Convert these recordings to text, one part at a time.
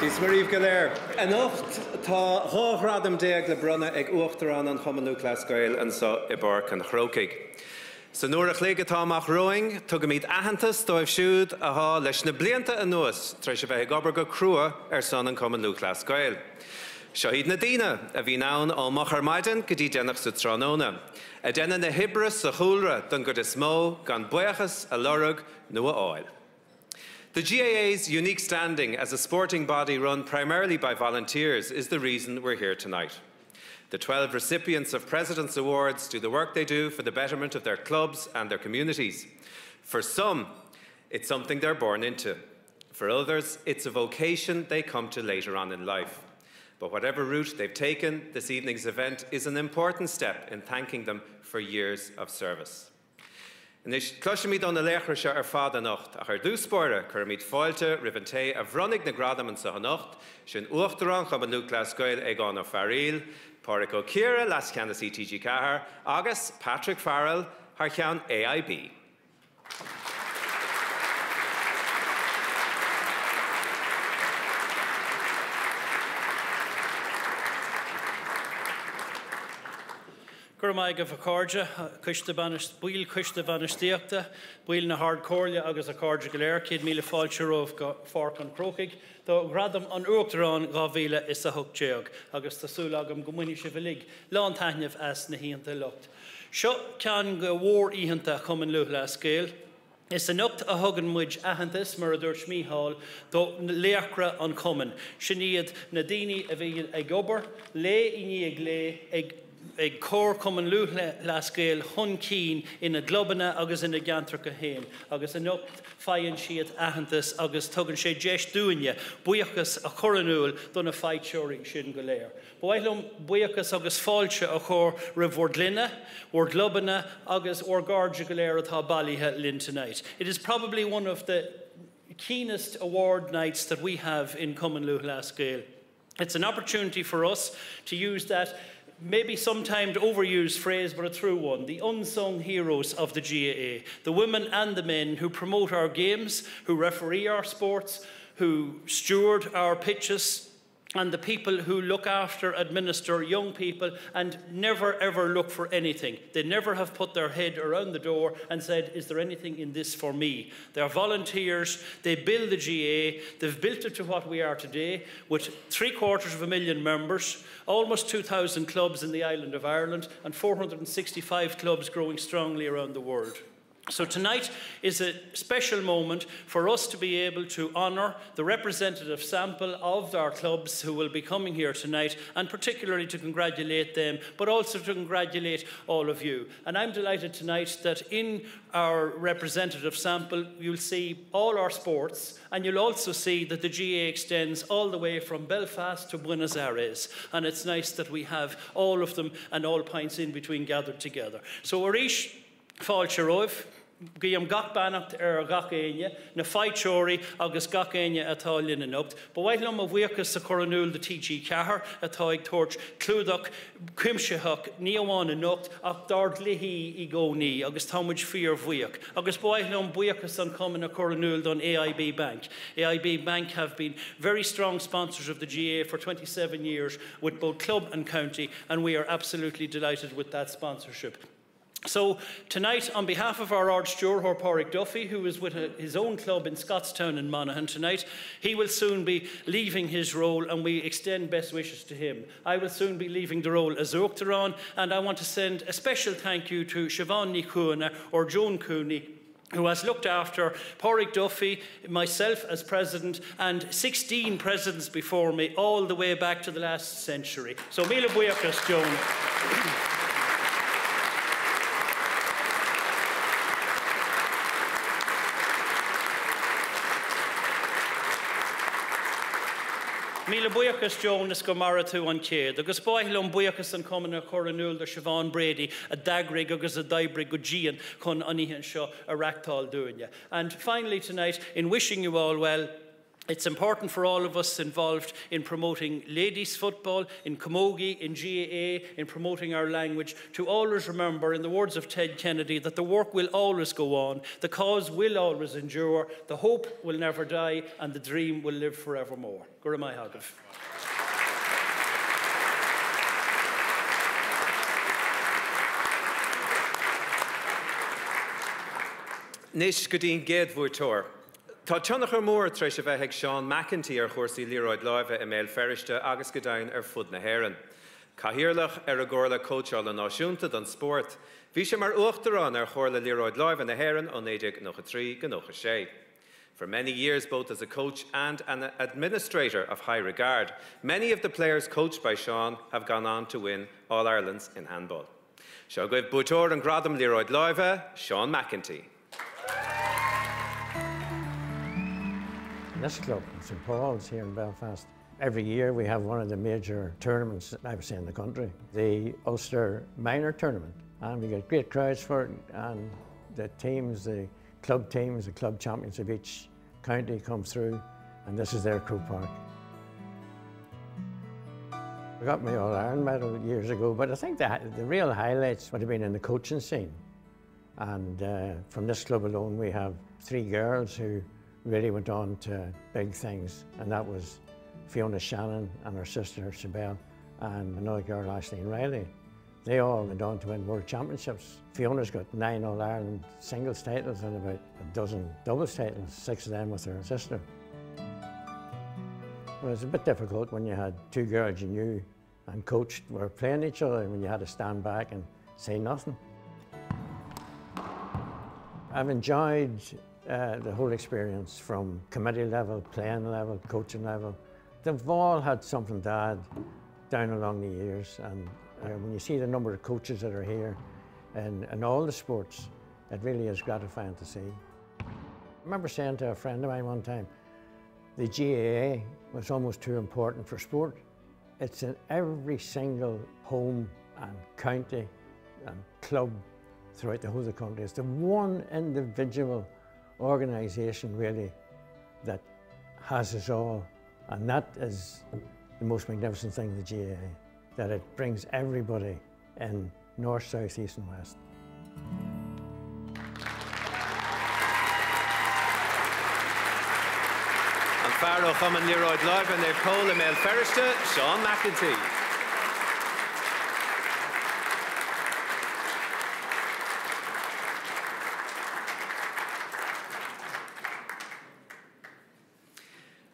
Dia is Muire dhaoibh go léir. Anocht tá 12 ghradam le bronnadh ag Uachtarán an Chumann Lúthchleas Gael anseo i bPáirc an Chrócaigh. San uair a chloig atá amach romhainn, tugaimid aitheantas dóibh siúd atá leis na blianta anuas tar éis a bheith ag obair go crua ar son an Cumann Lúthchleas Gael. Seo iad na daoine a bhíonn ann ó moch ar maidin go dtí déanach sa tráthnóna, a dhéanann na hoibre sa chúlra don gcuid is mó gan buíochas a lorg nó a fháil. The GAA's unique standing as a sporting body run primarily by volunteers is the reason we're here tonight. The 12 recipients of President's Awards do the work they do for the betterment of their clubs and their communities. For some, it's something they're born into. For others, it's a vocation they come to later on in life. But whatever route they've taken, this evening's event is an important step in thanking them for years of service. Anois, cloisfimid ó na laochra seo ar fad anocht, ach ar dtús báire, cuirimid fáilte roimh an té a bhronnfaidh na gradaim anseo anocht, sin Uachtarán Chumann Lúthchleas Gael Aogán Ó Fearaíl, Pádraic Ó Ciardha, Leas-Cheannasaí TG4, agus Patrick Farrell thar cheann AIB. Go raibh maith agaibh a chairde, coiste baill coiste bainistíochta, baill na hArdchomhairle agus a chairde go léir, 100,000 fáilte romhaibh go Pháirc an Chrócaigh do Ghradam an Uachtaráin 2018 agus tá súil agam go mbainfidh sibh uilig lán taitneamh as na hoícheanta anocht. Seo ceann de mhór-oícheanta Chumann Lúthchleas Gael. Is anocht a thugann muid aitheantas, mar a dúirt Mícheál, do laochra an chumainn. Sin iad na daoine a bhíonn ag obair lae i ndiaidh lae ag ag cur Cumann Lúthchleas Gael chun cinn ina gclubanna agus ina gceantracha féin agus anocht faigheann siad aitheantas agus tugann sé deis dúinne buíochas a chur in iúl do na faighteoirí sin go léir. Ba mhaith liom buíochas agus fáilte a chur roimh bhur gclainne, bhur gclubanna agus bhur gcairde go léir atá bailithe linn tonight. It is probably one of the keenest award nights that we have in Cumann Lúthchleas Gael. It's an opportunity for us to use that maybe sometimes overused phrase, but a true one, the unsung heroes of the GAA, the women and the men who promote our games, who referee our sports, who steward our pitches, and the people who look after, administer young people and never ever look for anything. They never have put their head around the door and said, Is there anything in this for me? They're volunteers, they build the GAA, they've built it to what we are today with 750,000 members, almost 2,000 clubs in the island of Ireland, and 465 clubs growing strongly around the world. So tonight is a special moment for us to be able to honour the representative sample of our clubs who will be coming here tonight and particularly to congratulate them, but also to congratulate all of you. And I'm delighted tonight that in our representative sample you'll see all our sports and you'll also see that the GAA extends all the way from Belfast to Buenos Aires. And it's nice that we have all of them and all points in between gathered together. So arís, Fáilte romhaibh, guím gach beannacht ar gach éinne, na faighteoirí agus gach éinne atá linn anocht. Ba mhaith liom mo bhuíochas a chur in iúl do TG4 atá ag tabhairt clúdach cuimsitheach ní amháin anocht ach dár gcluichí i gcónaí agus tá muid fíorbhuíoch. Agus ba mhaith liom buíochas an chumainn a chur in iúl don AIB Bank. AIB Bank have been very strong sponsors of the GAA for 27 years with both club and county and we are absolutely delighted with that sponsorship. So tonight, on behalf of our Ard-Stiúrthóir Pádraig Duffy, who is with a, his own club in Scotstown in Monaghan tonight, he will soon be leaving his role and we extend best wishes to him. I will soon be leaving the role as Uachtarán and I want to send a special thank you to Siobhan Ní Chuana or Joan Cooney, who has looked after Pádraig Duffy, myself as president, and 16 presidents before me, all the way back to the last century. So míle buíochas, Joan. Míle buíochas Joan is go maire tú an céad, agus ba mhaith liom buíochas an chumainn a chur in iúl do Siobhan Brady a d'eagraigh agus a d'oibrigh go dian chun an oíche seo a reáchtáil dúinne. And finally tonight, in wishing you all well, It's important for all of us involved in promoting ladies football, in camogie, in GAA, in promoting our language, to always remember, in the words of Ted Kennedy, that the work will always go on, the cause will always endure, the hope will never die, and the dream will live forevermore. Go raibh maith agaibh. Anois go dtí an gcéad bhuaiteoir. Tá tionchar mór tar éis a bheith ag Seán McEntee ar chúrsaí liathróid láimhe i mBéal Feirste agus go deimhin ar fud na hÉireann. Cathaoirleach ar an gComhairle Cóitseála Náisiúnta don Spórt, bhí sé mar Uachtarán ar Chomhairle Liathróid Láimhe na hÉireann ó 1993 go 96. For many years both as a coach and an administrator of high regard, many of the players coached by Seán have gone on to win All-Irelands in handball. Seo agaibh buaiteoir an Gradam Liathróid Láimhe, Seán McEntee. This club, St Paul's here in Belfast, every year we have one of the major tournaments, I would say, in the country, the Ulster Minor Tournament. And we get great crowds for it, and the teams, the club teams, the club champions of each county come through, and this is their Croke Park. I got my All-Ireland medal years ago, but I think the, the real highlights would have been in the coaching scene. And uh, from this club alone, we have three girls who really went on to big things, and that was Fiona Shannon and her sister Sibel and another girl, Ashleen Riley. They all went on to win world championships. Fiona's got nine All-Ireland singles titles and about a dozen doubles titles, six of them with her sister. Well, it was a bit difficult when you had two girls you knew and coached were playing each other when you had to stand back and say nothing. I've enjoyed uh, the whole experience from committee level, playing level, coaching level. They've all had something to add down along the years. And uh, when you see the number of coaches that are here in, in all the sports, it really is gratifying to see. I remember saying to a friend of mine one time, the GAA was almost too important for sport. It's in every single home and county and club throughout the whole of the country. It's the one individual organisation really that has us all. And that is the most magnificent thing of the GAA, that it brings everybody in north, south, east and west. An fear ó Chumann Liathróid Láimhe Naomh Pól i mBéal Feirste, Seán McEntee.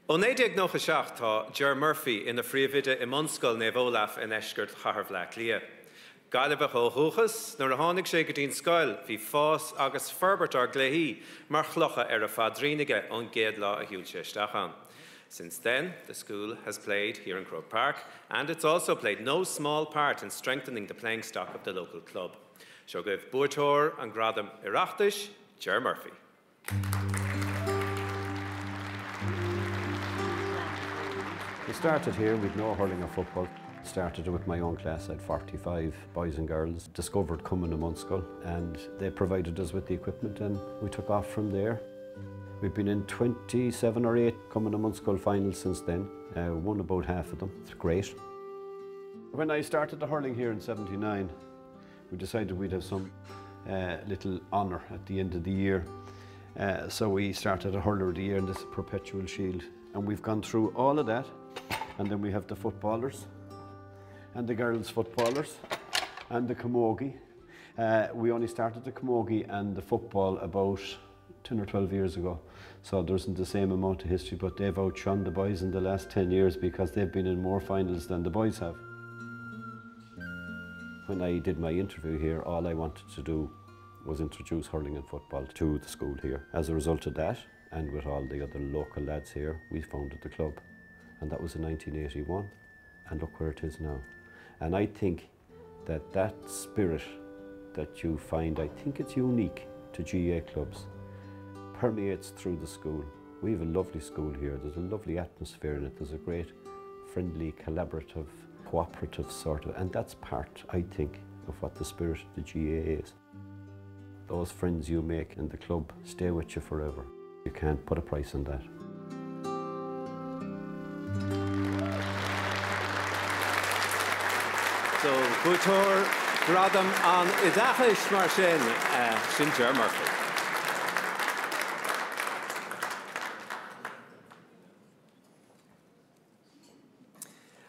Ó 1997 tá Ger Murphy ina phríomhoide i mBunscoil Naomh Olaf i ndeisceart chathair Bhaile Átha Cliath. Gaillimheach ó dhúchas, nuair a tháinig sé go dtí'n scoil bhí fás agus forbairt ár gcluichí mar chlocha ar a phaidrín aige ón gcéad lá a shiúil sé isteach ann. Since then, the school has played here in Croke Park and it's also played no small part in strengthening the playing stock of the local club. Seo agaibh buaiteoir an Ghradaim Oireachtais, Ger Murphy. We started here with no hurling or football. Started with my own class, I had 45 boys and girls. Discovered Cumann na mBunscol and they provided us with the equipment and we took off from there. We've been in 27 or 8 Cumann na mBunscol finals since then. Uh, won about half of them. It's great. When I started the hurling here in 79, we decided we'd have some uh, little honour at the end of the year. Uh, so we started a hurler of the year in this perpetual shield. And we've gone through all of that. And then we have the footballers and the girls footballers and the camogie. Uh, we only started the camogie and the football about 10 or 12 years ago. So there isn't the same amount of history, but they've outshone the boys in the last 10 years because they've been in more finals than the boys have. When I did my interview here, all I wanted to do was introduce hurling and football to the school here. As a result of that, and with all the other local lads here, we founded the club. And that was in 1981, and look where it is now. And I think that that spirit that you find, I think it's unique to GA clubs, permeates through the school. We have a lovely school here. There's a lovely atmosphere in it. There's a great friendly, collaborative, cooperative sort of, and that's part, I think, of what the spirit of the GA is. Those friends you make in the club stay with you forever. You can't put a price on that. Buaiteoir Gradam an Oideachais mar sin, sin Ger Murphy.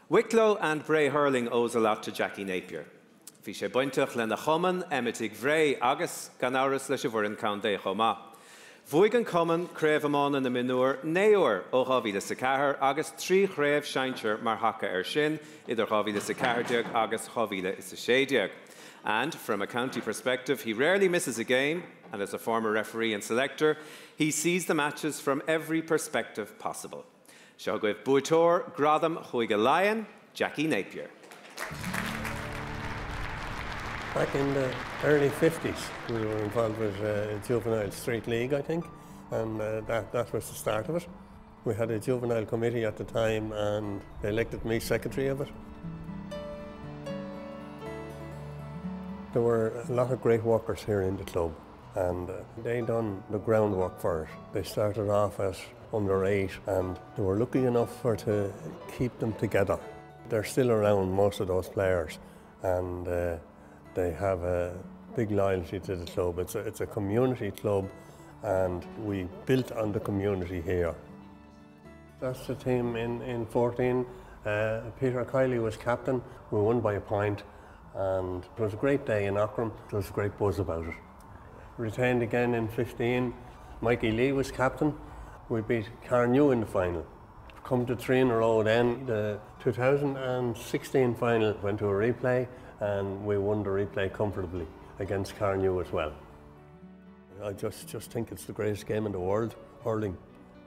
Wicklow and Bray Hurling owes a lot to Jackie Napier. Bhí sé bainteach lena chumann, Eimitigh Bhré, agus, gan amhras, leis an bhfoireann contae chomh maith. Bhuaigh an cumann Craobh Iomána na Mionúr 9 uair ó 2004 agus 3 chraobh sinsir mar thaca air sin idir 2014 agus 2016. And from a county perspective, he rarely misses a game, and as a former referee and selector, he sees the matches from every perspective possible. Seo agaibh buaiteoir Gradam Chúige Laighean, Jackie Napier. Back in the early 50s, we were involved with uh, Juvenile Street League, I think, and uh, that, that was the start of it. We had a juvenile committee at the time, and they elected me secretary of it. There were a lot of great workers here in the club, and uh, they done the groundwork for it. They started off as under eight, and they were lucky enough for to keep them together. They're still around, most of those players, and uh, they have a big loyalty to the club. It's a, it's a community club, and we built on the community here. That's the team in, in 14. Uh, Peter Kiley was captain. We won by a point, and it was a great day in Aughrim. There was a great buzz about it. Retained again in 15. Mikey Lee was captain. We beat Carnew in the final. Come to three in a row then. The 2016 final went to a replay and we won the replay comfortably against Carnew as well. I just, just think it's the greatest game in the world, hurling.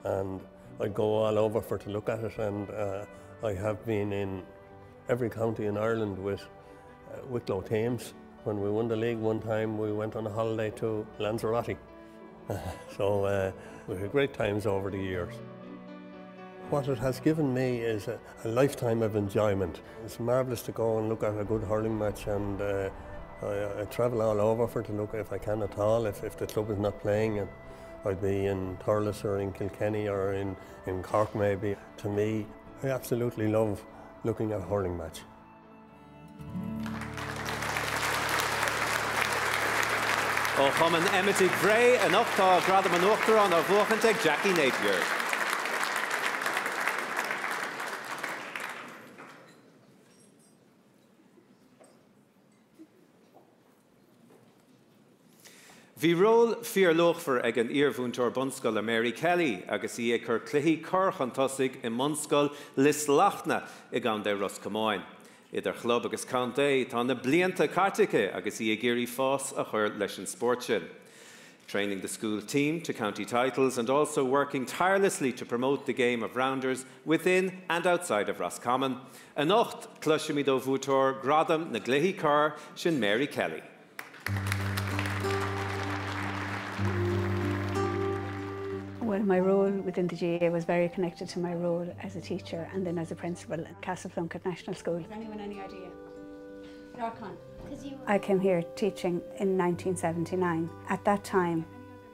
And I go all over for to look at it and uh, I have been in every county in Ireland with uh, Wicklow teams. When we won the league one time, we went on a holiday to Lanzarote. so uh, we had great times over the years. What it has given me is a, a lifetime of enjoyment. It's marvellous to go and look at a good hurling match and uh, I, I travel all over for to look if I can at all, if, if the club is not playing. And I'd be in Thurles or in Kilkenny or in, in Cork maybe. To me, I absolutely love looking at a hurling match. Ó Chumann Eimitigh Bhré anocht tá Gradam an Uachtaráin á bhuachaint ag Jackie Napier. Bhí ról fíorluachmhar ag an iarmhúinteoir bunscoile Mary Kelly agus í ag cur cluichí corr chun tosaigh i mBunscoil Lios Lachtna i gContae Ros Comáin. Idir chlub agus contae tá na blianta caite aici agus í ag iarraidh fás a chur leis an spórt sin. Training the school team to county titles and also working tirelessly to promote the game of rounders within and outside of Roscommon. Anocht cloisfimid ó bhuaiteoir Gradam na gCluichí Corr sin Mary Kelly. Well, my role within the GAA was very connected to my role as a teacher and then as a principal at Castle Plunkett National School. Has anyone any idea? Lorcan. I came here teaching in 1979. At that time,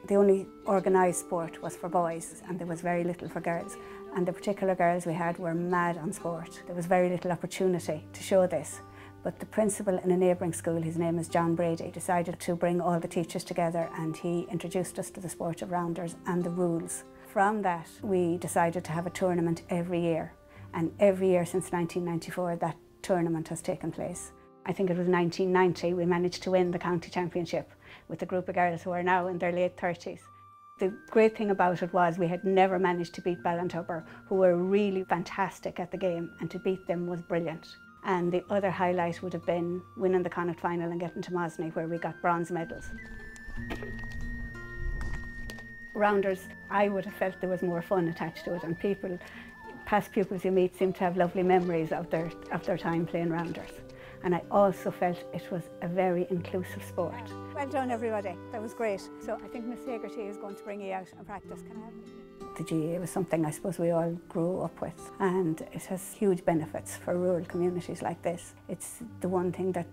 the only organised sport was for boys and there was very little for girls. And the particular girls we had were mad on sport. There was very little opportunity to show this. But the principal in a neighbouring school, his name is John Brady, decided to bring all the teachers together and he introduced us to the sport of rounders and the rules. From that, we decided to have a tournament every year. And every year since 1994, that tournament has taken place. I think it was 1990, we managed to win the county championship with a group of girls who are now in their late 30s. The great thing about it was we had never managed to beat Ballintubber, who were really fantastic at the game, and to beat them was brilliant. And the other highlight would have been winning the Connacht final and getting to Mosney, where we got bronze medals. Rounders, I would have felt there was more fun attached to it, and people, past pupils you meet seem to have lovely memories of their, of their time playing rounders. And I also felt it was a very inclusive sport. Well done, everybody. That was great. So I think Miss Hagerty is going to bring you out and practice. Can I have it? The GAA was something I suppose we all grew up with, and it has huge benefits for rural communities like this. It's the one thing that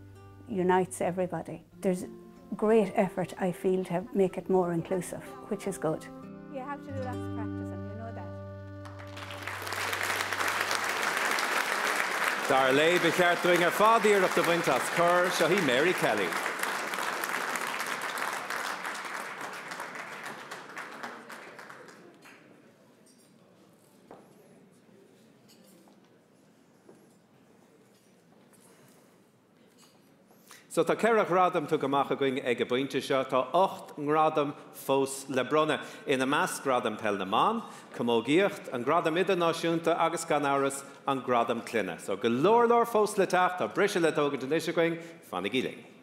unites everybody. There's great effort, I feel, to make it more inclusive, which is good. You have to do lots of practice, and you know that. Dar léi, ba cheart dúinn ar fad iarracht a bhaint as cor, seo í Mary Kelly. So tá 4 ghradam tugtha amach againn ag an bpointe seo. Tá 8 ngradam fós le bronnadh, ina measc Gradam Peil na mBan, Camógaíocht, an Gradam Idirnáisiúnta agus, gan amhras, an Gradam Clainne. So go leor leor fós le teacht, tá briseadh le tógaint anois againn, fanaigí linn.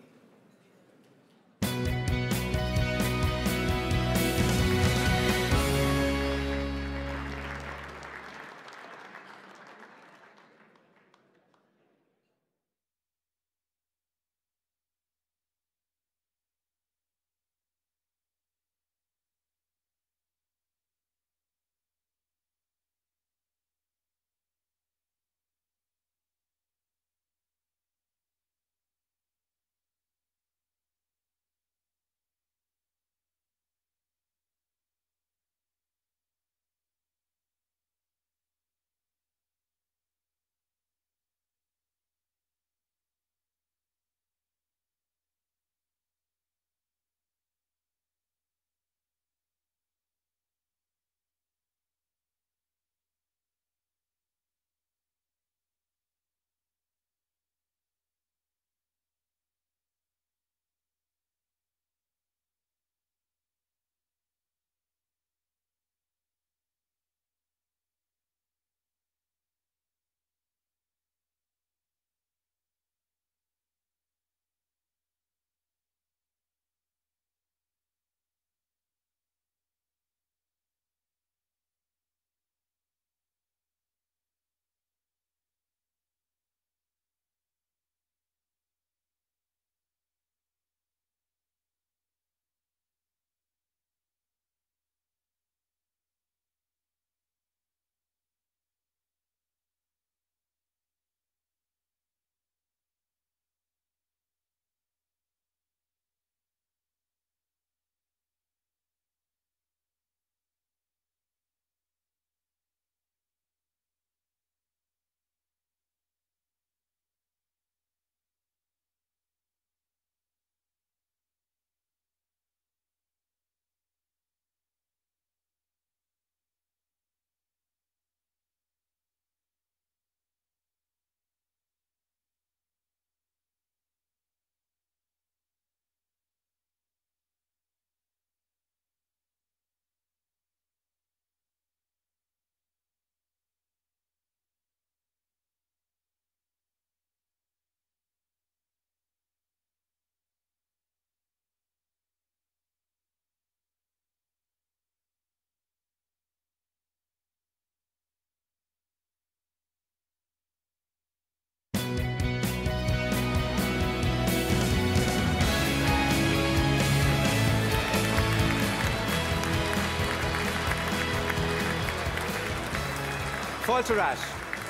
Fáilte ar ais.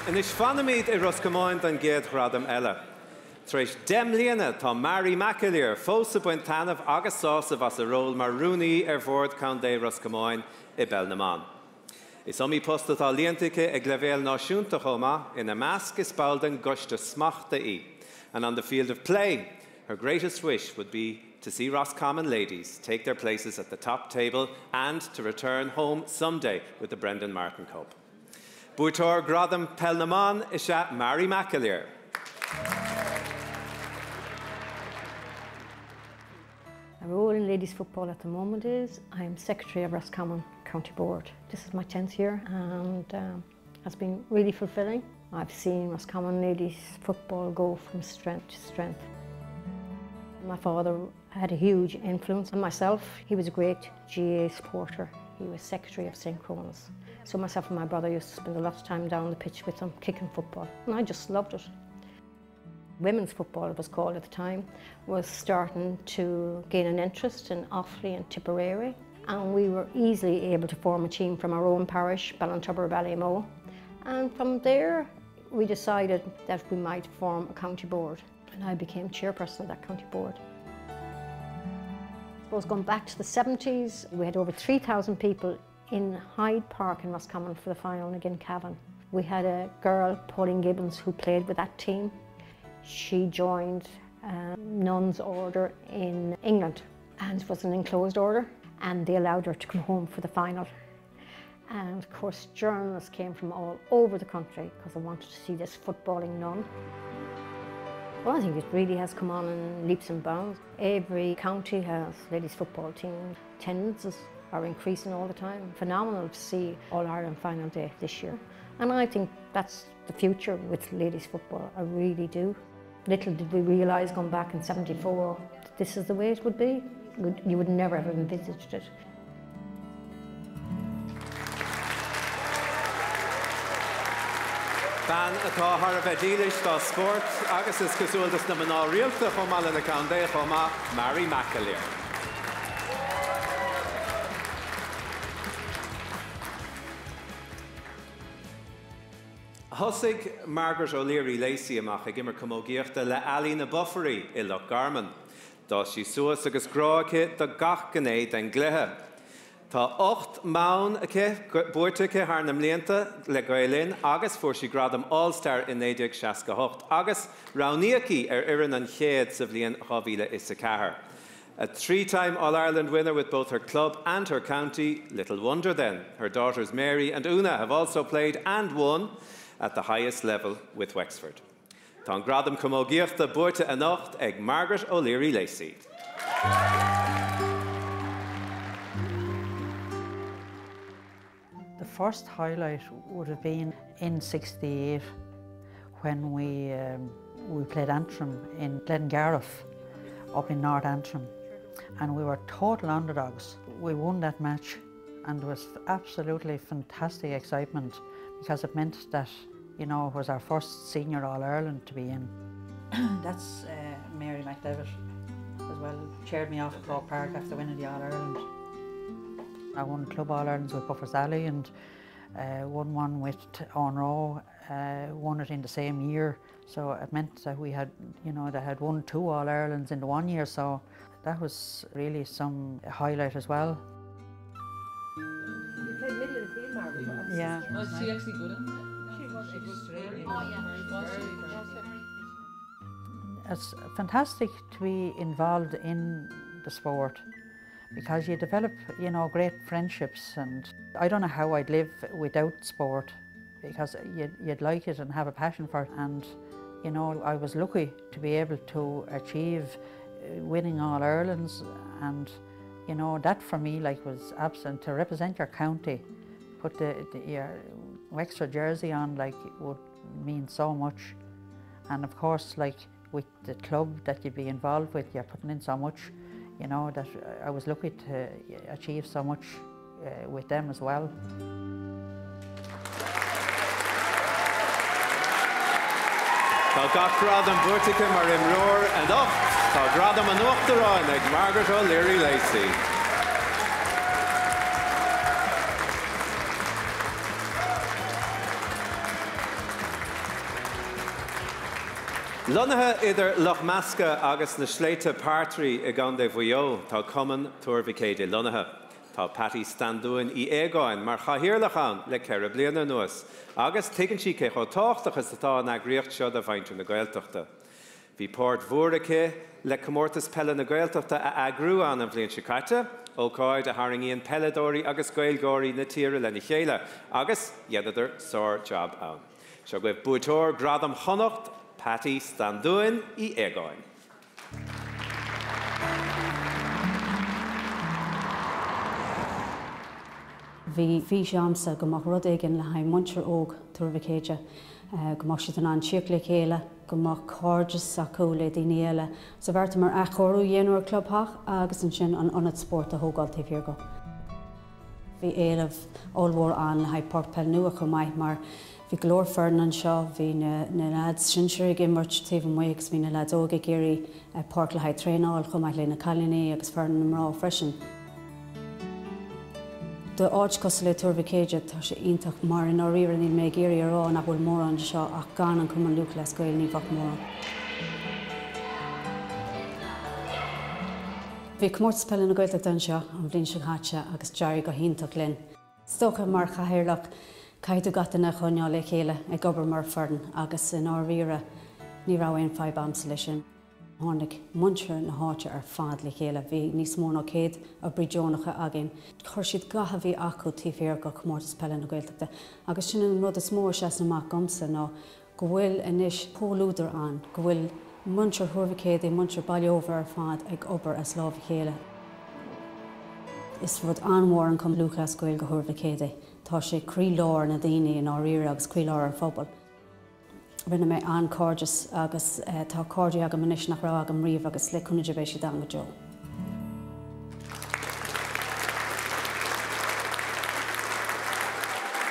Anois fanaimid i Ros Comáin don gcéad ghradam eile. Tar éis 10 mbliana tá Mary McAleer fós ag baint taitneamh agus sásamh as a ról mar rúnaí ar Bhord Contae Ros Comáin i bPeil na mBan. Is iomaí post atá líonta aici ag leibhéal náisiúnta chomh maith, ina measc is ball den gCoiste Smachta í. And on the field of play, her greatest wish would be to see Roscommon ladies take their places at the top table and to return home someday with the Brendan Martin Cup. Buaiteoir Gradam Peil na mBan is ea Mary McAleer. My role in ladies football at the moment is I am Secretary of Roscommon County Board. This is my 10th year and um, has been really fulfilling. I've seen Roscommon ladies football go from strength to strength. My father had a huge influence on myself. He was a great GA supporter. He was secretary of St. Cronis. So myself and my brother used to spend a lot of time down the pitch with him, kicking football. And I just loved it. Women's football, it was called at the time, was starting to gain an interest in Offaly and Tipperary. And we were easily able to form a team from our own parish, Ballintubber Ballymoe. And from there, we decided that we might form a county board. And I became chairperson of that county board. I suppose going back to the 70s, we had over 3,000 people in Hyde Park in Roscommon for the final against Cavan. We had a girl, Pauline Gibbons, who played with that team. She joined a nun's order in England and it was an enclosed order and they allowed her to come home for the final. And of course, journalists came from all over the country because they wanted to see this footballing nun. Well, I think it really has come on in leaps and bounds. Every county has ladies football teams. Attendances are increasing all the time. Phenomenal to see All Ireland final day this year. And I think that's the future with ladies football. I really do. Little did we realise going back in 74 that this is the way it would be. You would never have envisaged it. Bean atá thar a bheith dílis dá spórt agus is cosúil dos na mná rialta chomh maith lena contae chomh maith, Mary McAleer. Thosaigh Margaret O'Leary Lacey amach ag imirt camógaíochta le Allí na Buffery i Loch Garman. D'fhás sí suas agus grá aici do gach gné den gcluiche. Tá 8 mbonn aici buaite aici thar na mblianta le Gael Linn agus fuair sí gradam All Star i 1968 agus roghnaíodh í ar fhoireann an chéad sa bhliain 2004. A three-time All-Ireland winner with both her club and her county, little wonder then. Her daughters Mary and Una have also played and won at the highest level with Wexford. Tá an gradam camógaíochta buaite anocht ag Margaret O'Leary Lacey. The first highlight would have been in 68 when we, um, we played Antrim in Glengarriff up in North Antrim and we were total underdogs. We won that match and there was absolutely fantastic excitement because it meant that you know, it was our first senior All-Ireland to be in. That's uh, Mary McDevitt as well, chaired me off at Croke Park after winning the All-Ireland. I won Club All-Irelands with Buffers Alley and uh, won one with Onro, uh, won it in the same year. So it meant that we had, you know, they had won two All-Irelands in the one year. So that was really some highlight as well. You played middle of the field, Margaret. Yeah. Was she actually good in that? She was extremely oh, yeah. It's fantastic to be involved in the sport because you develop, you know, great friendships and I don't know how I'd live without sport because you'd, you'd like it and have a passion for it and you know, I was lucky to be able to achieve uh, winning All Irelands and you know, that for me like was absent to represent your county, put the, the your Wexford jersey on like would mean so much. And of course, like with the club that you'd be involved with, you're putting in so much, you know, that I was lucky to achieve so much uh, with them as well. Tá gach gradam buaite aici mar imreoir anocht, tá gradam an Uachtaráin ag Margaret O'Leary Lacey. Lonnaithe idir Loch Measca agus na Sléibhte Partry i gContae Mhaigh Eo, tá Cumann Tuar Mhic Éadaigh lonnaithe. Tá Patty Standúin Uí Aogáin mar chathaoirleach ann le 4 bliana anuas agus tuigeann sí cé chomh tábhachtach is atá an eagraíocht seo do mhuintir na Gaeltachta. Bhí páirt mhór aici le Comórtas Peile na Gaeltachta a eagrú ann an bhliain seo caite, ócáid a tharraingíonn peileadóirí agus Gaeilgeoirí na tíre lena chéile, agus dheineadar sár-jab ann. Seo agaibh buaiteoir Gradam Chonnacht, Patty Standúin Uí Aogáin. Bhí fís a'msa go mbeadh rud éigin le haghaidh muintir óg Tuar Mhic Éadaigh, go mbeadh siad in ann tíocht le chéile, go mbeadh cairdeas acu le daoine eile. So bheartaíomar athchóiriú a dhéanamh ar clubtheach agus ansin an ionad spóirt a thógáil taobh thiar de. Bhí éileamh ollmhór ann le haghaidh páirc peile nua chomh maith mar bhí go leor foireann anseo, bhí na leaids sinsir ag imirt taobh amuigh agus bhí na leaids óga ag iarraidh páirc le haghaidh traenáil chomh maith le na cailíní agus foireann na mná freisin. Do áit cosúil le Tuar Mhic Éadaigh tá sé iontach mar i ndáiríre níl mé ag iarraidh a rá nach bhfuil mórán de seo ach gan an Cumann Lúthchleas Gael ní bheadh mórán. Bhí Comórtas Peile na Gaeltachta anseo an bhliain seo caite agus d'éirigh go hiontach linn. Is dócha mar chathaoirleach Caithfidh tú gach duine a choinneáil le chéile ag obair mar foireann agus i ndáiríre ní raibh aon fadhb a'msa leis sin. Tháinig muintir na háite ar fad le chéile, bhí níos mó ná 100 oibrí deonacha againn. Chuir siad gach a bhí acu taobh thiar de Chomórtas Peile na Gaeltachta agus sin an rud is mó a sheasann amach dhomsa ná go bhfuil anois comhluadar ann, go bhfuil muintir Thuar Mhic Éadaigh, muintir Baile Fhobhair ar fad ag obair as lámh a chéile. Is rud an-mhór an Cumann Lúthchleas Gael do Thuar Mhic Éadaigh. Tá sé croí-lár na daoine i ndáiríre agus croí-lár an phobail. Rinne mé an-cairdeas agus tá cairde agam anois nach raibh agam riamh agus le cúnamh Dé beidh siad ann go deo.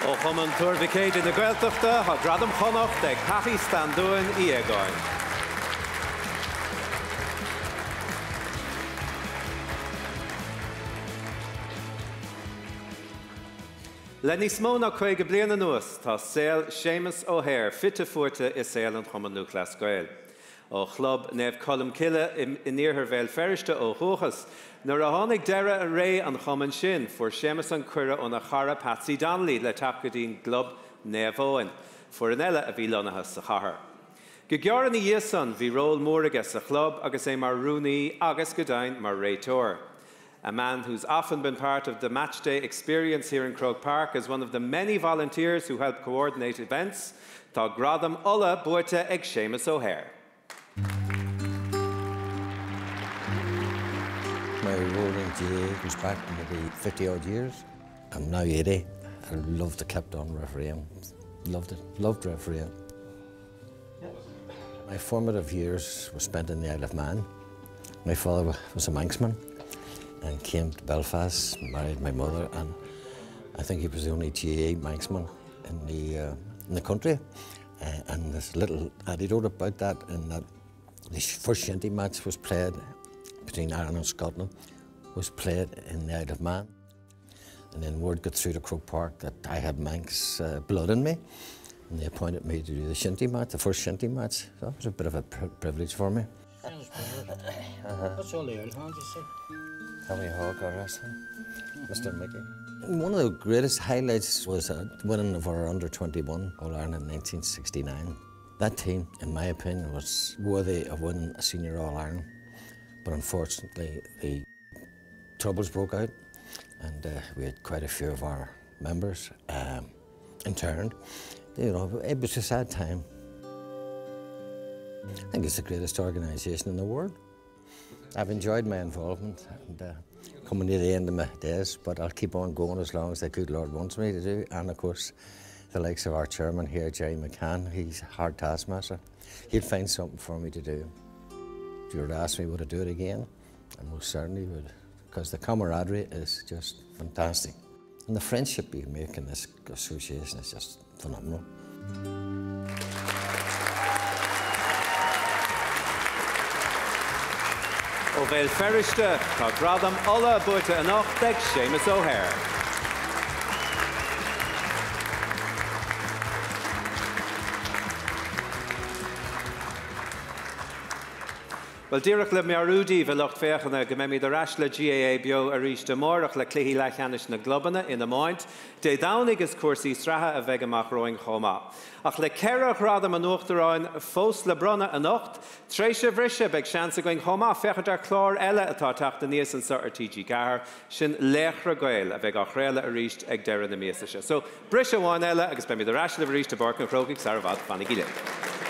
Ó Chumann Tuar Mhic Éadaigh na Gaeltachta, tá Gradam Chonnacht ag Patty Standúin Uí Aogáin. Le níos mó ná 50 bliain anuas, tá saol Séamus O'Hare fite fuaite i saol an Chumainn Lúthchleas Gael. Ó Chlub Naomh Colm Cille in iarthar Bhéal Feirste ó dhúchas, nuair a tháinig deireadh ré an chumainn sin, fuair Séamus an cuireadh óna chara Patsy Donnelly le teacht go dtí'n gClub Naomh Eoin, foireann eile a bhí lonnaithe sa chathair. Go gearr ina dhiaidh san, bhí ról mór aige sa chlub agus é mar rúnaí agus, go deimhin, mar réiteoir. A man who's often been part of the matchday experience here in Croke Park as one of the many volunteers who help coordinate events, tá Gradam Uladh buaite ag Séamus O'Hare. My role in GAA goes back maybe 50 odd years. I'm now 80. I loved the kept on refereeing. Loved it. Loved refereeing. My formative years were spent in the Isle of Man. My father was a Manxman and came to Belfast, married my mother, and I think he was the only GAA Manxman in the, uh, in the country. Uh, and there's little anecdote about that in that the first shinty match was played between Ireland and Scotland was played in the Isle of Man. And then word got through to Croke Park that I had Manx uh, blood in me. And they appointed me to do the shinty match, the first shinty match. So that was a bit of a privilege for me. That's all the old hands, you see. Tommy Hawk or Mr. Mickey. One of the greatest highlights was uh, winning of our under 21 All Ireland in 1969. That team, in my opinion, was worthy of winning a senior All Ireland. But unfortunately, the troubles broke out and uh, we had quite a few of our members um, interned. You know, it was a sad time. I think it's the greatest organisation in the world. I've enjoyed my involvement and uh, coming near the end of my days, but I'll keep on going as long as the good Lord wants me to do. And of course, the likes of our chairman here, Jerry McCann, he's a hard taskmaster. He'll find something for me to do. If you were to ask me, would I do it again? I most certainly would, because the camaraderie is just fantastic. And the friendship you make in this association is just phenomenal. Ó Bhéal Feirste, tá Gradam Uladh buaite anocht ag Séamus O'Hare. Bhuel, díreach le meabhrú daoibh, a lucht féachana, go mbeimid ar ais le GAA Beo arís amárach le cluichí leathcheannais na gclubanna in iomáint. Dé Domhnaigh is cúrsaí sraithe a bheidh amach romhainn chomh maith. Ach le 4 Ghradam an Uachtaráin fós le bronnadh anocht, tar éis an bhriseadh, beidh seans againn chomh maith féachaint ar chlár eile atá ag teacht aníos anseo ar TG4, sin Laochra Gael, a bheidh á chraoladh arís ag deireadh na míosa seo. So, Briseadh amháin eile agus beimid ar ais libh arís i bPáirc an Chrócaigh sar i bhfad. Fanaigí linn.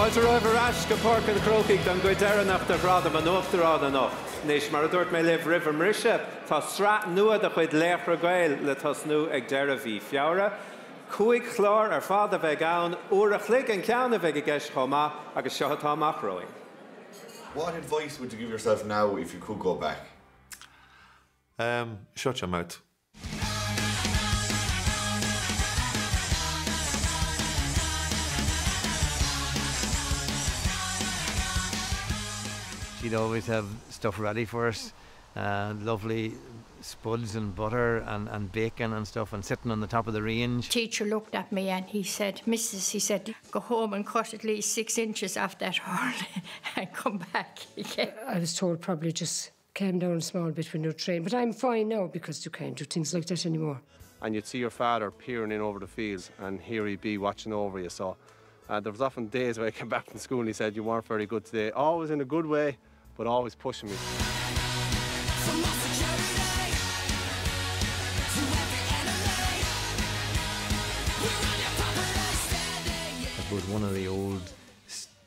Fáilte romhaibh ar ais go Páirc an Chrócaigh don gcuid deireanach de Ghradaim an Uachtaráin anocht. Anois, mar a dúirt mé libh roimh an mbriseadh, tá sraith nua de chuid Laochra Gael le tosnú ag deireadh mhí Feabhra. 5 chlár ar fad a bheidh ann, uair a chloig an ceann a bheidh i gceist chomh maith, agus seo atá amach romhainn. What advice would you give yourself now if you could go back? Um, shut your mouth. She'd always have stuff ready for us. Uh, lovely spuds and butter and, and bacon and stuff and sitting on the top of the range. Teacher looked at me and he said, Mrs., he said, go home and cut at least six inches off that hurl and come back again. I was told probably just calm down a small bit when you're trained, but I'm fine now because you can't do things like that anymore. And you'd see your father peering in over the fields and here he'd be watching over you. So uh, there was often days where I came back from school and he said, you weren't very good today. Always in a good way, but always pushing me. I suppose one of the old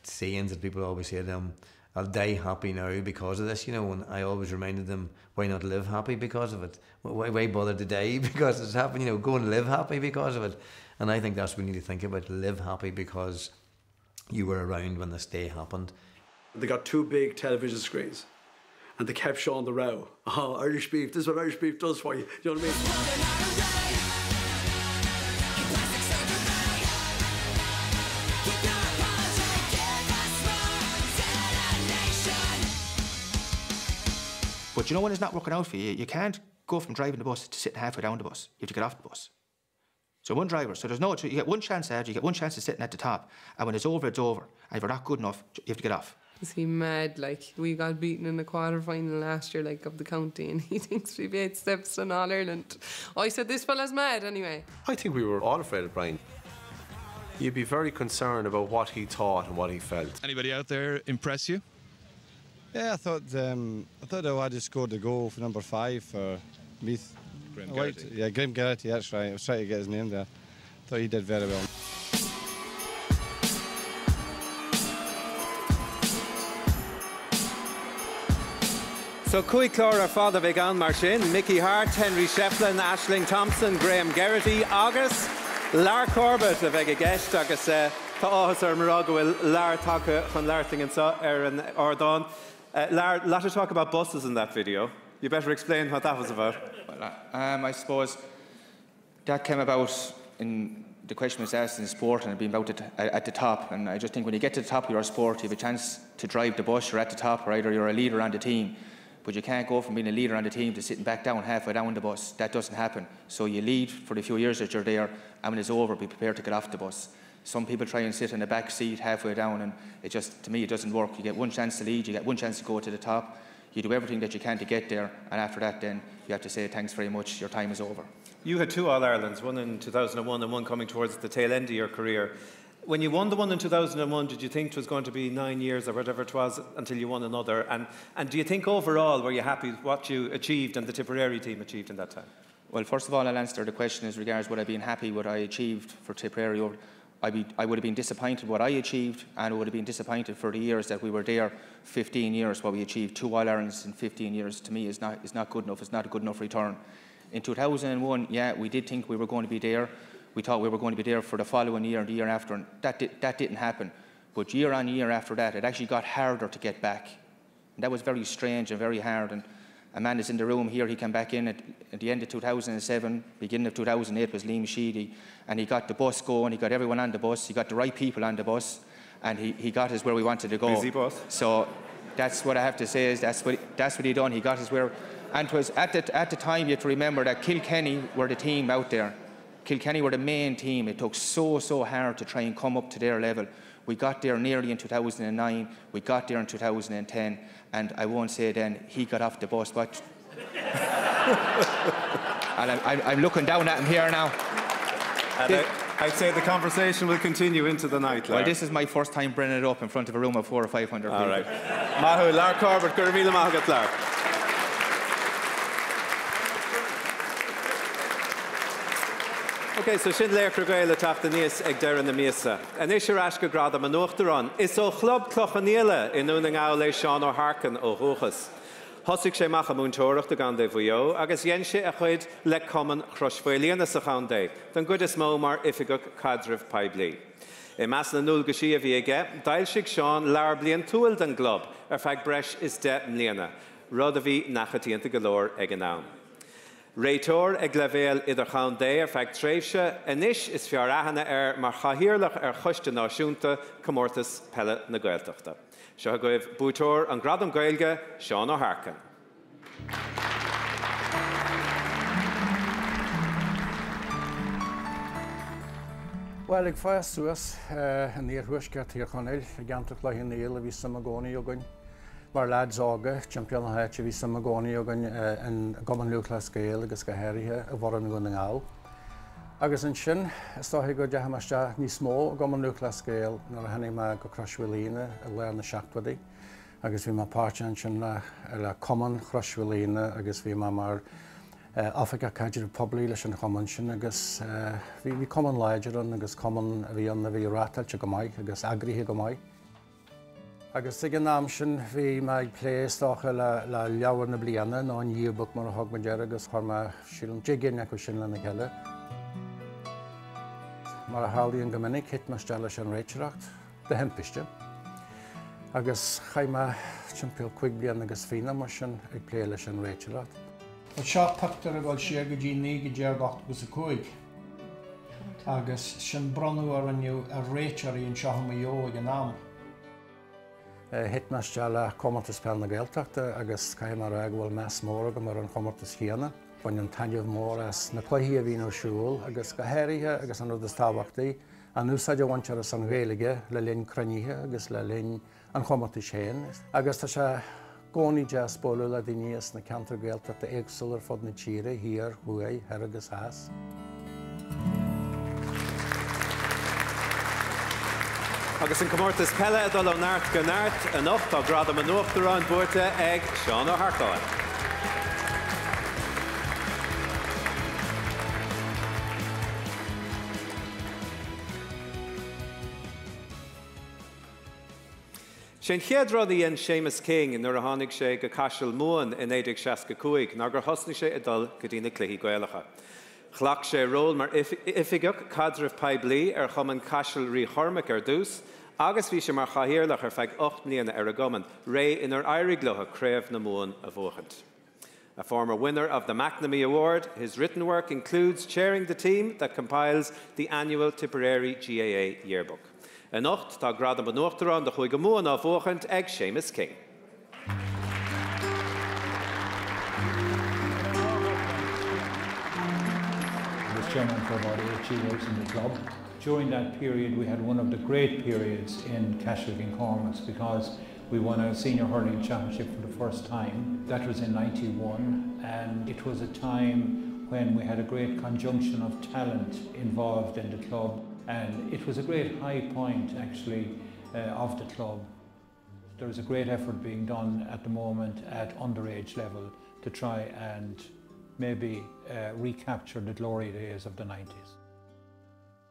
sayings that people always say to them, I'll die happy now because of this, you know, and I always reminded them, why not live happy because of it? Why, why bother to die because it's happening? You know, go and live happy because of it. And I think that's what we need to think about, live happy because you were around when this day happened. They got two big television screens and they kept showing the row. Oh, Irish beef, this is what Irish beef does for you. Do you know what I mean? But you know when it's not working out for you, you can't go from driving the bus to sitting halfway down the bus. You have to get off the bus. So one driver, so there's no, you get one chance at it, you get one chance of sitting at the top, and when it's over, it's over. And if you're not good enough, you have to get off. Is he mad? Like, we got beaten in the quarter final last year, like, of the county, and he thinks we've eight steps in All Ireland. I said, this fella's mad anyway. I think we were all afraid of Brian. You'd be very concerned about what he thought and what he felt. Anybody out there impress you? Yeah, I thought um, I thought the lad who scored the goal for number five for Meath. Graham Geraghty. Yeah, Graham Geraghty, that's right. I was trying to get his name there. Thought he did very well. So 5 chlár ar fad a bheidh ann mar sin, Mickey Harte, Henry Shefflin, Ashling Thompson, Graham Geraghty agus Lar Corbett a bheidh i gceist agus tá áthas orm a rá go bhfuil Lar tagtha chun labhairt linn anseo ar an ardán. Lar, lot of talk about buses in that video. You better explain what that was about. Well, um, I suppose that came about in the question was asked in sport and being about at, at the top. And I just think when you get to the top of your sport, you have a chance to drive the bus, you're at the top, or either you're a leader on the team. But you can't go from being a leader on the team to sitting back down halfway down the bus. That doesn't happen. So you lead for the few years that you're there, and when it's over, be prepared to get off the bus. Some people try and sit in the back seat halfway down, and it just, to me, it doesn't work. You get one chance to lead, you get one chance to go to the top. You do everything that you can to get there, and after that, then you have to say thanks very much, your time is over. You had two All Irelands, one in 2001 and one coming towards the tail end of your career. When you won the one in 2001, did you think it was going to be nine years or whatever it was until you won another? And, and do you think overall, were you happy with what you achieved and the Tipperary team achieved in that time? Well, first of all, I'll answer the question as regards would I been happy what I achieved for Tipperary over. I'd be, I would have been disappointed what I achieved and I would have been disappointed for the years that we were there, 15 years, what we achieved, two All Irelands in 15 years, to me is not, is not good enough. It's not a good enough return. In 2001, yeah, we did think we were going to be there. We thought we were going to be there for the following year and the year after, and that, di that didn't happen. But year on year after that, it actually got harder to get back. And that was very strange and very hard. And a man is in the room here, he came back in at, at the end of 2007, beginning of 2008 was Liam Sheedy, and he got the bus going, he got everyone on the bus, he got the right people on the bus, and he, he got us where we wanted to go. Busy bus. So that's what I have to say is that's what, that's what he done. He got us where... And was at the, at the time, you have to remember that Kilkenny were the team out there. Kilkenny were the main team. It took so, so hard to try and come up to their level. We got there nearly in 2009. We got there in 2010. And I won't say then he got off the bus, but... and I'm, I'm looking down at him here now. And I, I'd say the conversation will continue into the night, Lar. Well, this is my first time bringing it up in front of a room of four or 500 All people. right. Mahu, Lar Corbett, go raibh míle maith agat, Lar. Ok, so sin Laochra Gael ag teacht aníos ag deireadh na míosa. Anois ar ais go Gradam an Uachtaráin. Is ó Chlub Cloich Cheann Fhaola i nDún na nGall é Seán Ó hEarcáin ó dhúchas. Thosaigh sé amach ag múinteoireacht i gContae Mhaigh Eo agus dhein sé a chuid le Cumann Chrois Mhaoilíona sa chontae, don gcuid is mó mar Oifigeach Caidrimh Poiblí. I measc na ndualgaisí a bhí aige, d'fhoilsigh Seán leabhar bliantúil don gclub ar feadh breis is 10 mbliana, rud a bhí neamhchoitianta go leor ag an am. Réiteoir ag leibhéal idirchontae ar feadh tréimhse, anois is fearr aithne air mar chathaoirleach ar Choiste Náisiúnta Comórtas Peile na Gaeltachta. Seo agaibh buaiteoir an Gradam Gaeilge, Seán Ó hEarcáin. Bhuel, ag fás suas in iarthuaisceart Thír Chonaill, i gceantar Chloich Cheann Fhaola, bhí suim i gcónaí againn mar leaids óga timpeall na háite, bhí suim i gcónaí againn i gCumann Lúthchleas Gael agus go háirithe i bhfoireann Dhún na nGall. Agus ansin, is dóiche go dteachaigh mé isteach níos mó i gCumann Lúthchleas Gael nuair a tháinig mé go Crois Mhaoilíona i lár na seachtóidí agus bhí mé páirteach ansin le Cumann Chrois Mhaoilíona agus bhí mé mar Oifigeach Caidrimh Poiblí leis an chumann sin agus bhí cumann láidir ann agus cumann a bhí ann a bhí reáchtáilte go maith agus eagraithe go maith. Agus ag an am sin bhí mé ag plé is dócha le leabhar na bliana nó an yearbook mar a thug muid air agus chuir mé, sílim, 10 gcinn acu sin lena chéile. Mar a tharlaíonn go minic, thit mé isteach leis an réiteoireacht de thimpiste agus chaith mé timpeall 5 bliana agus fiche nó mar sin ag plé leis an réiteoireacht. Bhuel seo pictiúr ag dul siar go dtí 1985 agus sin bronnadh a rinneadh ar réiteoirí anseo i Maigh Eo ag an am. Thit mé isteach le Comórtas Peile na Gaeltachta agus caithfidh mé a rá go bhfuil meas mór agam ar an chomórtas chéanna. Bainim taitneamh mór as na cluichí a bhíonn ar siúl agus go háirithe, agus an rud is tábhachtaí, an úsáid a bhaintear as an Ghaeilge le linn cruinnithe agus le linn an chomórtais féin. Agus tá sé i gcónaí deas bualadh le daoine as na ceantair Gaeltachta éagsúla ar fud na tíre, thiar, thuaidh, thoir agus theas. Agus an comórtas peile ag dul ó neart go neart, anocht tá Gradam an Uachtaráin buaite ag Seán Ó hEarcáin. Sé an chéad rud a dhein Séamus King nuair a tháinig sé go Caiseal Mumhan i 1965 ná gur thosnaigh sé ag dul go dtí na cluichí Gaelacha. Ghlac sé ról mar Oifigeach Caidrimh Poiblí ar Chumann Caisil Rí Chormaic ar dtús agus bhí sé mar chathaoirleach ar feadh 8 mbliana ar an gcumann, ré inar éirigh leo Craobh na Mumhan a bhuachaint. A former winner of the McNamee Award, his written work includes chairing the team that compiles the annual Tipperary GAA Yearbook. Anocht tá Gradam an Uachtaráin do Chúige Mumhan á bhuachaint ag Séamus King. I was chairman for about 8 years in the club. During that period we had one of the great periods in Cashel King Cormac's because We won a senior hurling championship for the first time. That was in 91 and it was a time when we had a great conjunction of talent involved in the club and it was a great high point actually uh, of the club. There is a great effort being done at the moment at underage level to try and maybe uh, recapture the glory days of the 90s.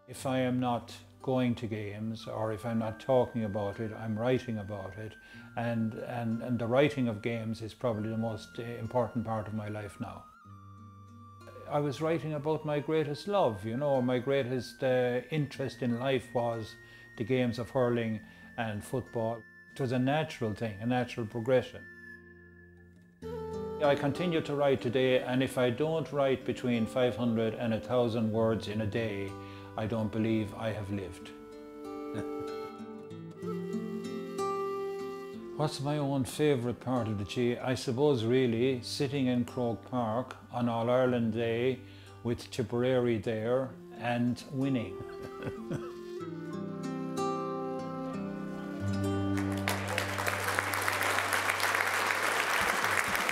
If I am not going to games or if I'm not talking about it, I'm writing about it. And, and, and the writing of games is probably the most eh, important part of my life now. I was writing about my greatest love, you know, my greatest uh, interest in life was the games of hurling and football. It was a natural thing, a natural progression. I continue to write today, and if I don't write between 500 and 1,000 words in a day, I don't believe I have lived. What's my own favourite part of the G? I suppose really sitting in Croke Park on All Ireland Day with Tipperary there and winning.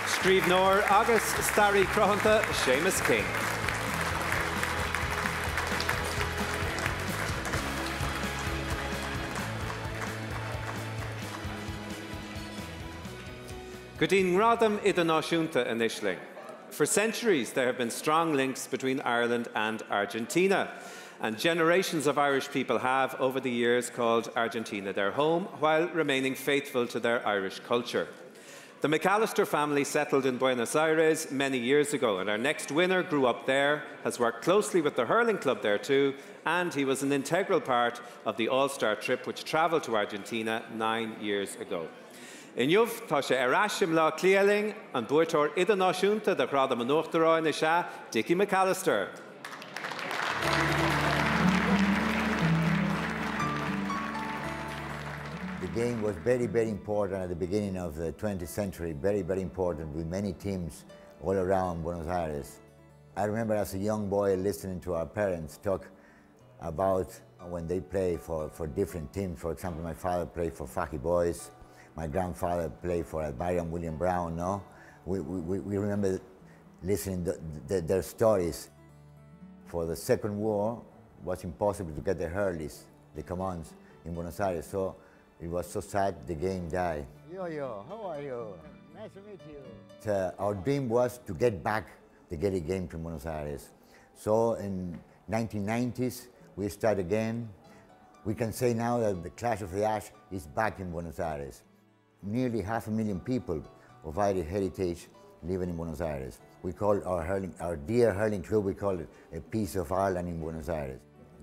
Scríbhneoir agus staraí cruthanta Séamus King. Go dtí an ngradam idirnáisiúnta anois linn. For centuries, there have been strong links between Ireland and Argentina. And generations of Irish people have, over the years, called Argentina their home, while remaining faithful to their Irish culture. The McAllister family settled in Buenos Aires many years ago, and our next winner grew up there, has worked closely with the hurling club there too, and he was an integral part of the All-Star trip which travelled to Argentina nine years ago. Inniu tá sé ar ais i mBleá Cliath linn, an buaiteoir idirnáisiúnta de Ghradam an Uachtaráin is ea Dickie McAllister. The game was very, very important at the beginning of the 20th century, very, very important with many teams all around Buenos Aires. I remember as a young boy listening to our parents talk about when they play for, for different teams. For example, my father played for Fahy Boys. My grandfather played for Byron William Brown, no? We, we, we remember listening to the, their stories. For the Second War, it was impossible to get the Hurleys, the commands, in Buenos Aires. So it was so sad the game died. Yo, yo, how are you? Nice to meet you. Uh, our dream was to get back the Gaelic game to Buenos Aires. So in 1990s, we start again. We can say now that the Clash of the Ash is back in Buenos Aires. Nearly half a million people of Irish heritage living in Buenos Aires. We call our, hurling, our dear hurling club, we call it a piece of Ireland in Buenos Aires.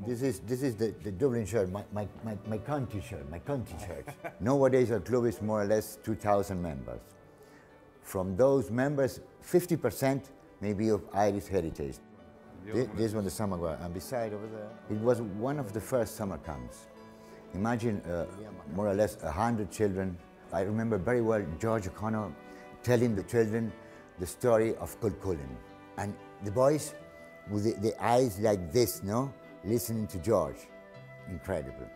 This is, this is the, the Dublin shirt, my, my, my, my county shirt, my county shirt. Nowadays, our club is more or less 2,000 members. From those members, 50% may be of Irish heritage. This, this one, the summer and beside over there, it was one of the first summer camps. Imagine uh, more or less 100 children. I remember very well George O'Connor telling the children the story of Cullen. And the boys with the, the eyes like this, no? Listening to George. Incredible.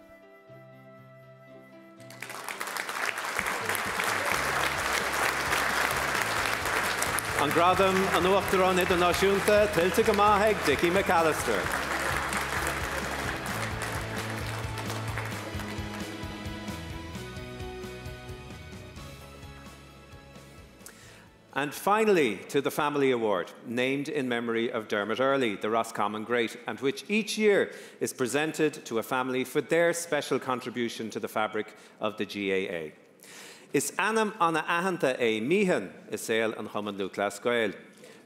An Gradam an Uachtaráin Idirnáisiúnta tuillte go maith ag Dickie McAllister. And finally, to the Family Award, named in memory of Dermot Early, the Roscommon Great, and which each year is presented to a family for their special contribution to the fabric of the GAA. Is ainm an-aitheanta é Meehan i saol an Chumann Lúthchleas Gael.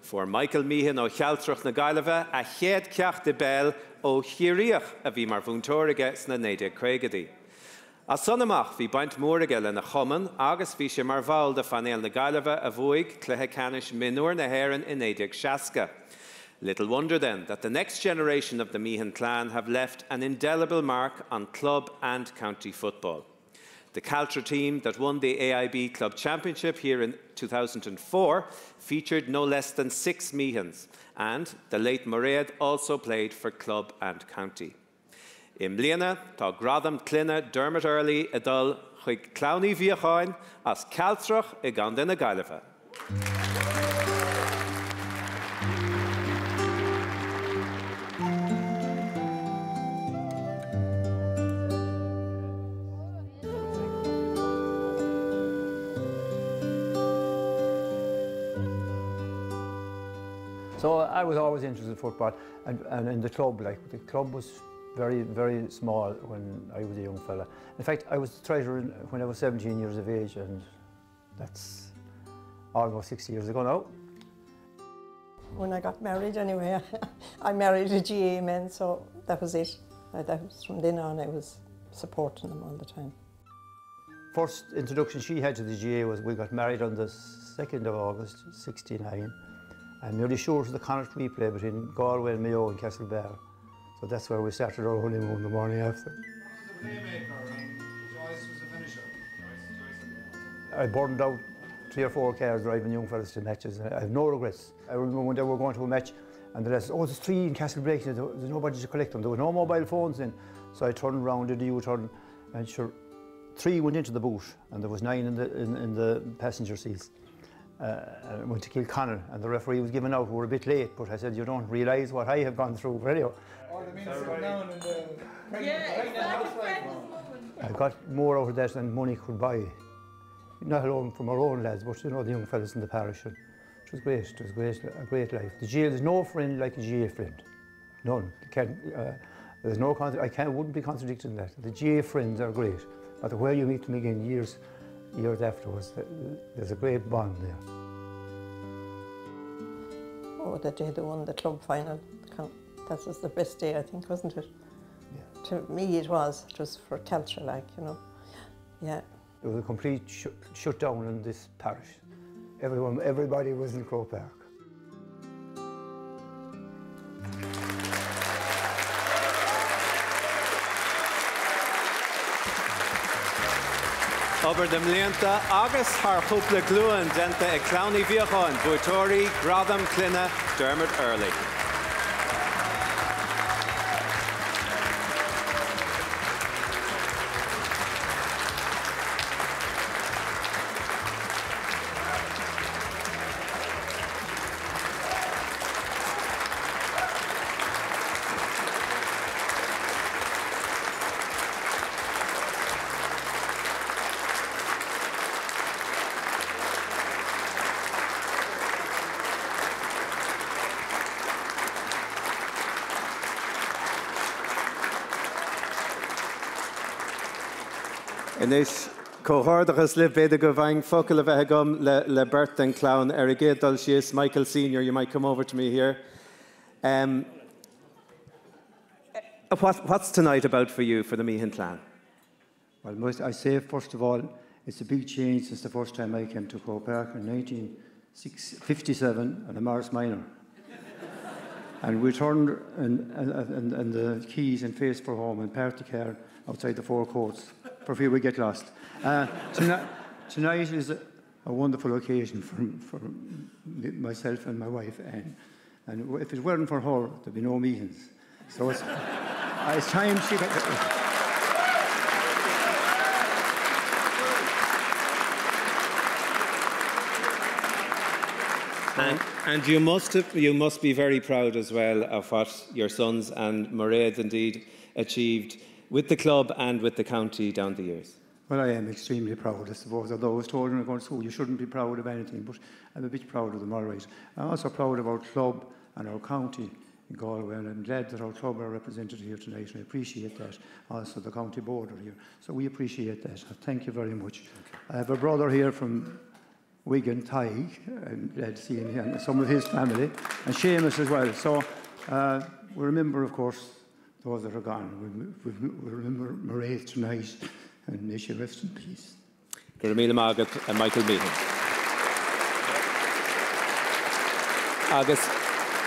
Fuair Michael Meehan ó Chealtrach na Gaillimhe a chéad cheacht i bpeil ó Chiarraíoch a bhí mar mhúinteoir aige sna 1950idí. As san amach bhí baint mhór aige lena chumann agus bhí sé mar bhall de phainéal na Gaillimhe a bhuaigh cluiche ceannais mionúir na hÉireann i 1960. Little wonder then that the next generation of the Meehan clan have left an indelible mark on club and county football. The Caltra team that won the AIB Club Championship here in 2004 featured no less than six Meehans, and the late Mairead also played for club and county. I mbliana tá Gradam Clainne Dermot Earley ag dul chuig Clann Uí Mhíocháin as Cealtrach i gContae na Gaillimhe. So I was always interested in football and, and in the club, like the club was very, very small when I was a young fella. In fact, I was treasurer when I was 17 years of age and that's almost 60 years ago now. When I got married anyway, I married a GA man, so that was it. That was from then on I was supporting them all the time. First introduction she had to the GA was we got married on the 2nd of August, 69. I'm nearly sure it was the Connacht replay between Galway and Mayo and Castlebar. So that's where we started our honeymoon the morning after. I burned out three or four cars driving young fellas to matches. I have no regrets. I remember one day we were going to a match and the rest said, oh, there's three in Castle There's nobody to collect them. There was no mobile phones in. So I turned round, did a U-turn, and sure, three went into the boot and there was nine in the, in, in the passenger seats. Uh, and went to Kilconnell and the referee was giving out, we were a bit late, but I said, you don't realise what I have gone through. But anyway. I got more out of that than money could buy. Not alone from our own lads, but you know, the young fellas in the parish and It was great. It was great, a great life. The GAA, there's no friend like a GAA friend. None. Can't, there's no, I can't, wouldn't be contradicting that. The GAA friends are great. But where you meet them again years, years afterwards, there's a great bond there. Oh, the day they won the club final. That was the best day, I think, wasn't it? Yeah. To me, it was. It was for culture, like, you know. Yeah. There was a complete sh shutdown in this parish. Everyone, everybody was in Croke Park. Obair na mblianta agus thar chúpla glúin déanta ag Clann Uí Bheacháin, buaiteoirí Gradam Clainne Dermot Earley. Anois, comhghairdeachas libh, b'fhéidir go bhfaighinn focal a bheith agam le beirt den chlann. Ar an gcéad dul síos, Michael Senior, you might come over to me here. Um, what, what's tonight about for you, for the Meehan clan? Well, must I say, first of all, it's a big change since the first time I came to Croke Park in 1957 on a Morris Minor. and we turned and, and, and, and the keys and faced for home and parked the car outside the four courts for fear we get lost. Uh, tonight, tonight is a, a wonderful occasion for, for myself and my wife, Anne. And if it weren't for her, there'd be no meetings. So it's, it's time she got... And, and you, must have, you must be very proud as well of what your sons and Mairead indeed achieved with the club and with the county down the years. Well, I am extremely proud, I suppose, although I was told when I going to school you shouldn't be proud of anything, but I'm a bit proud of them, all right. I'm also proud of our club and our county in Galway, and I'm glad that our club are represented here tonight, and I appreciate that. Also, the county board are here. So we appreciate that. Thank you very much. I have a brother here from Wigan, Tig. I'm glad to see him here, and some of his family, and Seamus as well. So uh, we remember, of course, those that are gone. We, we, we remember Mairead tonight, and may she rest in peace. Go raibh míle maith agat, Michael Meehan. Agus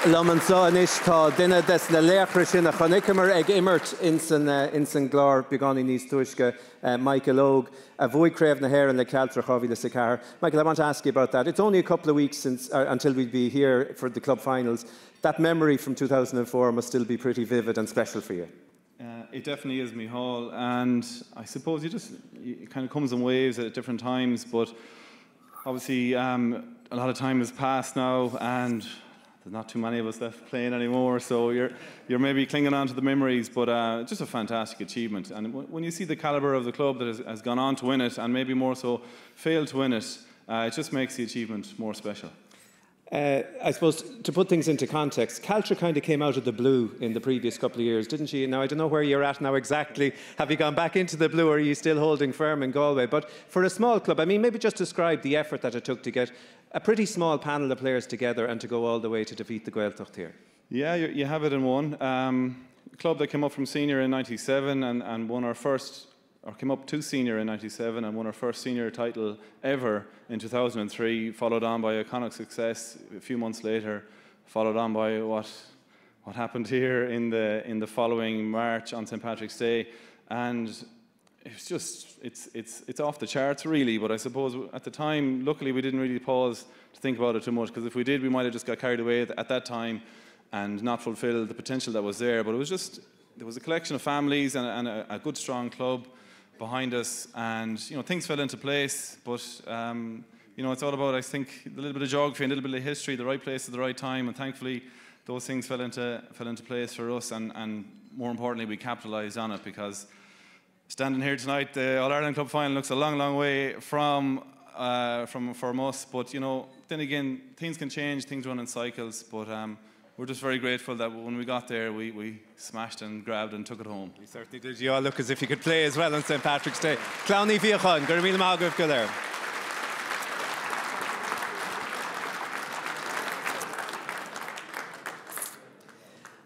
liom anseo anois tá duine des na laochra sin a chonaiceamar ag imirt insan insan gclár beagáinín níos túisce, Michael Óg, a bhuaigh Craobh na hÉireann le Cealtra 2004. Michael, I want to ask you about that. It's only a couple of weeks since, uh, until we'd be here for the club finals. That memory from 2004 must still be pretty vivid and special for you. Uh, it definitely is, Michal, and I suppose you just it kind of comes in waves at different times, but obviously um, a lot of time has passed now, and there's not too many of us left playing anymore, so you're you're maybe clinging on to the memories, but uh, just a fantastic achievement. And when you see the caliber of the club that has, has gone on to win it, and maybe more so failed to win it, uh, it just makes the achievement more special. Uh, I suppose to put things into context, Caltra kind of came out of the blue in the previous couple of years, didn't she? Now, I don't know where you're at now exactly. Have you gone back into the blue or are you still holding firm in Galway? But for a small club, I mean, maybe just describe the effort that it took to get a pretty small panel of players together and to go all the way to defeat the Gaeltacht here. Yeah, you, you have it in one. Um, club that came up from senior in 97 and, and won our first or came up to senior in 97 and won our first senior title ever in 2003, followed on by a Connacht success a few months later, followed on by what what happened here in the in the following March on St Patrick's Day and it's just it's it's it's off the charts really but I suppose at the time luckily we didn't really pause to think about it too much because if we did we might have just got carried away at, at that time and not fulfilled the potential that was there but it was just there was a collection of families and, and a, a good strong club behind us and you know things fell into place but um, you know it's all about I think a little bit of geography and a little bit of history the right place at the right time and thankfully those things fell into fell into place for us and and more importantly we capitalized on it because standing here tonight the All-Ireland Club final looks a long long way from from from us. But you know, then again, things can change, things run in cycles. But um, we're just very grateful that when we got there, we, we smashed and grabbed and took it home. You certainly did. You all look as if you could play as well on St Patrick's Day. Clann Uí Fhiacháin, go raibh míle maith agaibh go léir.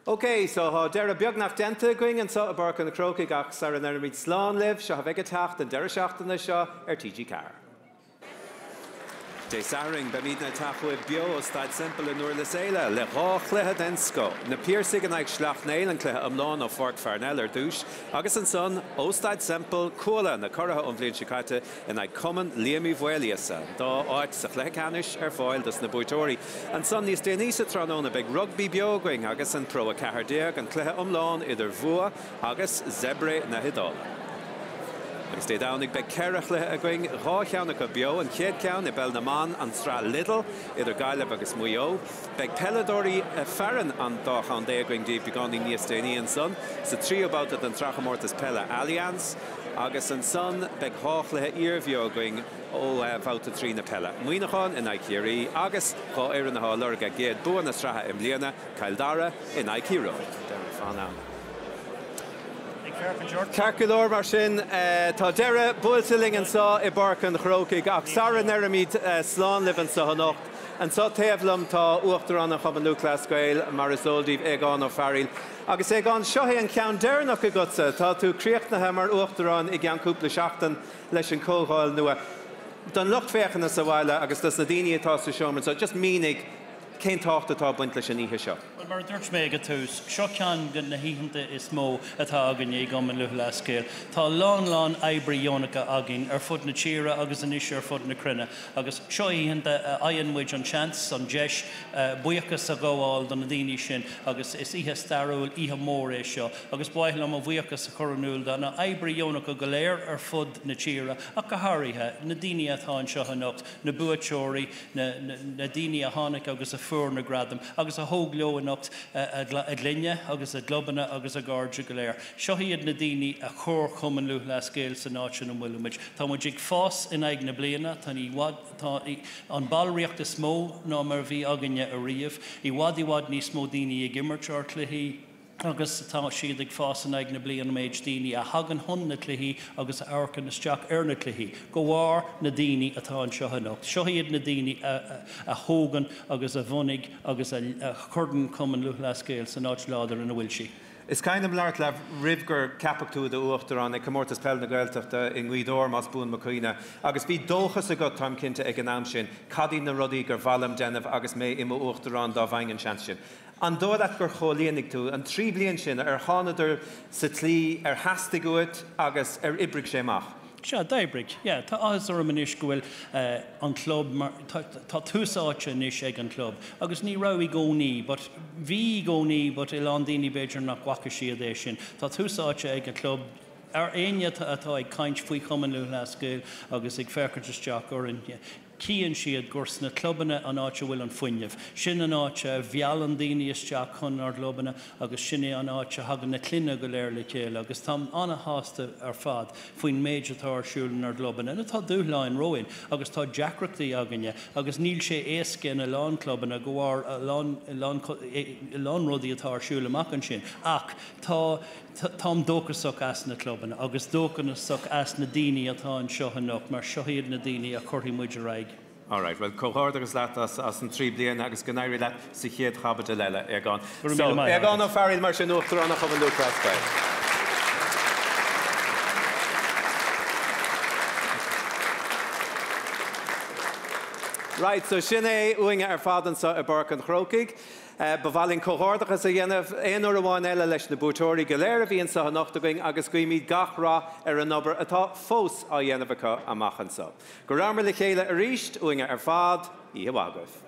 Ok, so tá deireadh beagnach déanta againn anseo i bPáirc an Chrócaigh ach sara ndeirimid slán libh, seo a bheidh ag teacht an deireadh seachtaine seo ar TG4. Dé Sathairn, beimidne ag teacht chugaibh beo ó Staid Semple i nDurlas Éile le 2 chluiche den scoth. Na Piarsaigh in aghaidh Shleacht Néill, an cluiche iomlán ó Pháirc Pharnell ar dtús, agus ansan, ó Staid Semple, Cuala, na curaithe ón bhliain seo caite, in aghaidh Cumann Liam Uí Mhaoilíosa. An dá áit sa chluiche ceannais ar fáil dos na buaiteoirí. Ansan, níos déanaí sa tráthnóna, beidh rugbaí beo againn agus an Pro 14, an cluiche iomlán idir Bhua agus Zebre na hIodáile. Agus Dé Domhnaigh beidh 4 chluiche againn, 2 cheann acu beo, an chéad cheann i bPeil na mBan, an tSraith Lidl, idir Gaillimh agus Maigh Eo. Beidh peileadóirí fearainn an dá chontae againn daoibh beagáinín níos déanaí ansan, sa tríú babhta den tsraithchomórtas peile Allianz. Agus ansan beidh 2 chluiche iarbheo againn ó bhabhta 3 na peile, Muineachán in aghaidh Chiarraí agus 2 fhoireann atá ag lorg a gcéad bua na sraithe i mbliana, Cill Dara in aghaidh Thír Eoghain. Deireadh fán am. Ceart go leor mar sin, tá deireadh buailte linn anseo i bPáirc an Chrócaigh ach sara ndeirimid slán libh anseo anocht, anseo taobh liom tá Uachtarán an Chumainn Lúthchleas Gael, mar is eol daoibh, Aogán Ó Fearghaíl. Agus Aogán, seo é an ceann deireanach agatsa, tá tú críochnaithe mar Uachtarán i gceann cúpla seachtain leis an comhdháil nua. Don lucht féachana sa bhaile agus dos na daoine atá sa seomra anseo, just mínigh cén tábhacht atá ag baint leis an oíche seo. Bhuel, mar a dúirt mé ag an tús, seo ceann de na hoícheanta is mó atá againne i gCumann Lúthchleas Gael. Tá a lán lán oibrithe deonacha againn ar fud na tíre agus anois ar fud na cruinne agus seo oícheanta a fhaigheann muid an seans, an deis, buíochas a ghabháil do na daoine sin agus is oíche stairiúil, oíche mhór é seo agus ba mhaith liom mo bhuíochas a chur in iúl do na hoibrithe deonacha go léir ar fud na tíre ach go háirithe na daoine atá anseo anocht, na buaiteoirí, na daoine a tháinig agus a fuair na gradaim agus a thóg leo anocht a gclainne agus a gclubanna agus a gcairde go léir. Seo iad na daoine a chuir Cumann Lúthchleas Gael san áit ina bhfuil muid. Tá muid ag fás in aghaidh na bliana, tá i bhfad, tá an ballraíocht is mó ná mar a bhí againne ariamh, i bhfad i bhfad níos mó daoine ag imirt ár cluichí, agus tá siad ag fás in aghaidh na bliana an méid daoine a thagann chun na cluichí agus a amharcann isteach ar na cluichí, de bharr na daoine atá anseo anocht. Seo iad na daoine a thógann agus a bhunaigh agus a chuireann Cumann Lúthchleas Gael san áit láidir ina bhfuil sí. Is cuimhin liom labhairt leat roimh gur ceapadh tú i d'Uachtarán ag Comórtas Peile na Gaeltachta i nGaoth Dobhair, más buan mo chuimhne, agus bhí dóchas agat, táim cinnte, ag an am sin, cad iad na rudaí gur mhaith liom déanamh agus mé i m'Uachtarán dá bhfaighinn an seans sin. An dóigh leat gur chomhlíonaigh tú an 3 bliain sin, ar thánadar sa tslí ar theastaigh uait agus ar oibrigh sé amach? Sea, d'oibrigh. Yeah, tá áthas orm anois go bhfuil an club mar, tá, tá tús áite anois ag an club agus ní raibh i gcónaí but, bhí i gcónaí but a lán daoine b'fhéidir nach bhfaca siad é sin. Tá tús áite ag an club, ar éinne atá ag caint faoi Chumann Lúthchleas Gael agus ag féachaint isteach orainn, Cíonn siad gur sna clubanna an áit a bhfuil an fuinneamh. Sin an áit a mheallann daoine isteach chun ár gclubanna agus sin é an áit a thagann na clainne go léir le chéile agus táim an-shásta ar fad faoin méid atá ar siúl inár gclubanna. Now tá dúshláin romhainn agus tá deacrachtaí againne agus níl sé éasca ina lán clubanna de bharr a lán, a lán, a lán rudaí atá ar siúl amach ansin ach tá, Táim dóchasach as na clubanna agus dóchasach as na daoine atá anseo anocht mar seo iad na daoine a chuirfidh muid ar aghaidh. Alright, bhuel comhghairdeachas leat as an 3 bliana agus go n-éirí leat sa chéad chaibidil eile, Aogán. Go raibh So, míle maith Aogán agat. Ó Fearghaíl mar sin, Uachtarán an Chumainn Lúthchleas Gael. Right, so sin é uainne ar fad anseo i bPáirc an Chrócaigh. Ba mhaith linn comhghairdeachas a dhéanamh aon uair amháin eile leis na buaiteoirí go léir a bhí anseo anocht againn agus guímid gach rath ar an obair atá fós á dhéanamh acu amach anseo. Go rabhamar le chéile arís, uainne ar fad, oíche mhaith agaibh.